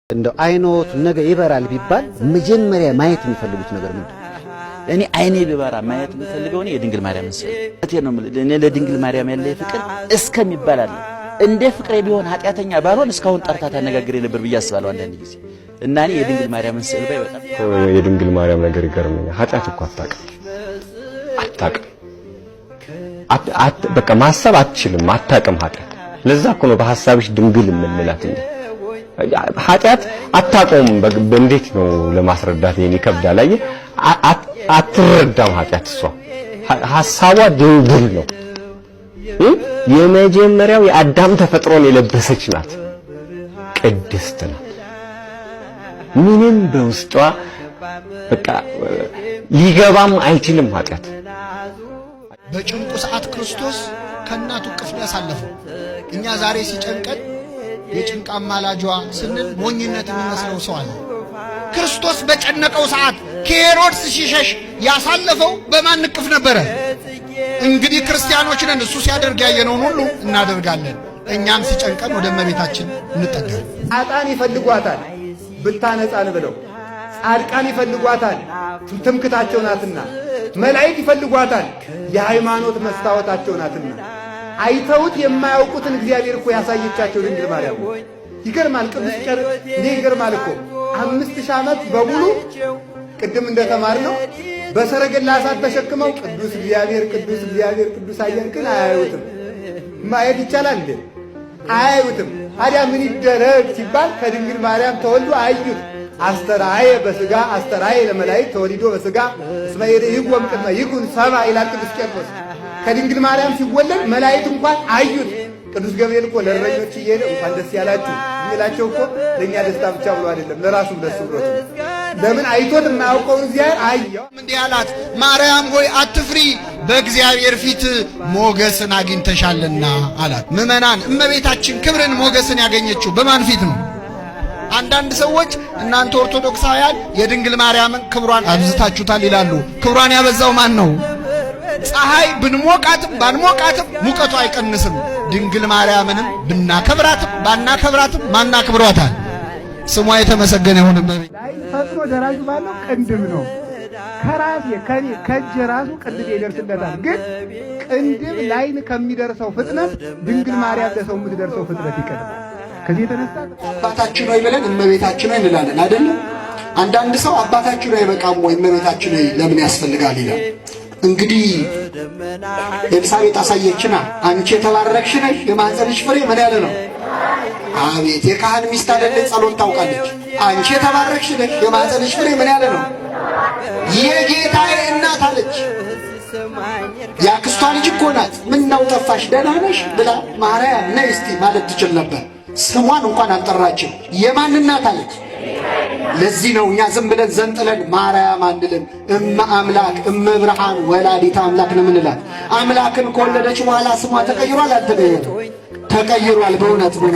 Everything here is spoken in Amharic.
እንደው አይኖት ነገ ይበራል ቢባል መጀመሪያ ማየት የሚፈልጉት ነገር ምንድን ነው? እኔ አይኔ ቢበራ ማየት የምፈልገው እኔ የድንግል ማርያምን ስዕል ነው። እኔ ለድንግል ማርያም ያለ ፍቅር እስከሚባል አለ። እንደ ፍቅሬ ቢሆን ኃጢአተኛ ባልሆን እስካሁን ጠርታ ታነጋግሬ ነበር ብዬ አስባለሁ አንዳንድ ጊዜ። እና እኔ የድንግል ማርያምን ስዕል ባይ በጣም የድንግል ማርያም ነገር ይገርመኛል። ኃጢአት እኮ አታውቅም አታውቅም፣ በቃ ማሰብ አትችልም፣ አታውቅም ኃጢአት። ለዛ እኮ ነው በሐሳብሽ ድንግል የምንላት እንጂ ኃጢአት አታቆም። እንዴት ነው ለማስረዳት ይሄን ይከብዳል። አየህ፣ አትረዳም ኃጢአት። እሷ ሐሳቧ ድንግል ነው። የመጀመሪያው የአዳም ተፈጥሮን የለበሰች ናት፣ ቅድስት ናት። ምንም በውስጧ በቃ ሊገባም አይችልም ኃጢአት። በጭንቁ ሰዓት ክርስቶስ ከእናቱ እቅፍ ነው ያሳለፈው። እኛ ዛሬ ሲጨንቀን የጭንቅ አማላጇ ስንል ሞኝነት የሚመስለው ሰው አለ። ክርስቶስ በጨነቀው ሰዓት ከሄሮድስ ሲሸሽ ያሳለፈው በማን እቅፍ ነበረ? እንግዲህ ክርስቲያኖች ነን። እሱ ሲያደርግ ያየነውን ሁሉ እናደርጋለን። እኛም ሲጨንቀን ወደ እመቤታችን እንጠጋለን። ኃጥአን ይፈልጓታል ብታነጻን ብለው፣ ጻድቃን ይፈልጓታል ትምክታቸው ናትና፣ መላእክት ይፈልጓታል የሃይማኖት መስታወታቸው ናትና። አይተውት የማያውቁትን እግዚአብሔር እኮ ያሳየቻቸው ድንግል ማርያም። ይገርማል። ቅዱስ ጨርቅ እንዴ ይገርማል እኮ 5000 ዓመት በሙሉ ቅድም እንደተማርነው በሰረገላ እሳት ተሸክመው ቅዱስ እግዚአብሔር ቅዱስ እግዚአብሔር ቅዱስ አየር ግን አያዩትም። ማየት ይቻላል እንዴ? አያዩትም። ታዲያ ምን ይደረግ ሲባል ከድንግል ማርያም ተወልዶ አዩት። አስተርአየ በሥጋ አስተርአየ ለመላእክት ተወሊዶ በሥጋ እስመ ይሬይዎ እምቅድመ ይኩን ሰብአ ይላል ቅዱስ ቂርቆስ። ከድንግል ማርያም ሲወለድ መላእክት እንኳን አዩት። ቅዱስ ገብርኤል እኮ ለእረኞች እየሄደ እንኳን ደስ ያላችሁ የሚላቸው እኮ ለእኛ ደስታ ብቻ ብሎ አይደለም፣ ለራሱም ደስ ብሎት። ለምን አይቶት የማያውቀውን እግዚአብሔር አየው። እንዲህ አላት፣ ማርያም ሆይ አትፍሪ፣ በእግዚአብሔር ፊት ሞገስን አግኝተሻልና አላት። ምእመናን፣ እመቤታችን ክብርን ሞገስን ያገኘችው በማን ፊት ነው? አንዳንድ ሰዎች እናንተ ኦርቶዶክሳውያን የድንግል ማርያምን ክብሯን አብዝታችሁታል ይላሉ። ክብሯን ያበዛው ማን ነው? ፀሐይ ብንሞቃትም ባንሞቃትም ሙቀቱ አይቀንስም። ድንግል ማርያምንም ብናከብራትም ባናከብራትም ማን አክብሯታል? ስሟ የተመሰገነ ይሁን። እመቤት ፈጥኖ ደራሹ ባለው ቅንድብ ነው። ከራሴ ከኔ ከእጄ ራሱ ቅንድብ ይደርስለታል። ግን ቅንድብ ላይን ከሚደርሰው ፍጥነት ድንግል ማርያም ለሰው የምትደርሰው ፍጥነት ይቀድማል። ከዚህ የተነሳ አባታችን ሆይ ብለን እመቤታችን ሆይ እንላለን አይደለም? አንዳንድ ሰው አባታችን ሆይ አይበቃም ወይ እመቤታችን ሆይ ለምን ያስፈልጋል ይላል። እንግዲህ ኤልሳቤጥ አሳየችና አንቺ የተባረክሽ ነሽ፣ የማኅፀንሽ ፍሬ ምን ያለ ነው? አቤት የካህን ሚስት አይደለች፣ ጸሎት ታውቃለች። አንቺ የተባረክሽ ነሽ፣ የማኅፀንሽ ፍሬ ምን ያለ ነው? የጌታዬ እናት አለች። የአክስቷ ልጅ እኮ ናት። ምን ነው ጠፋሽ፣ ደህና ነሽ ብላ ማርያም ነይ እስቲ ማለት ትችል ነበር። ስሟን እንኳን አልጠራችም። የማን እናት አለች? ለዚህ ነው እኛ ዝም ብለን ዘንጥለን ማርያም አንልም። እመ አምላክ እመ ብርሃን ወላዲተ አምላክ ነው የምንላት። አምላክን ከወለደች በኋላ ስሟ ተቀይሯል አልተቀየረም? ተቀይሯል። በእውነት ነው።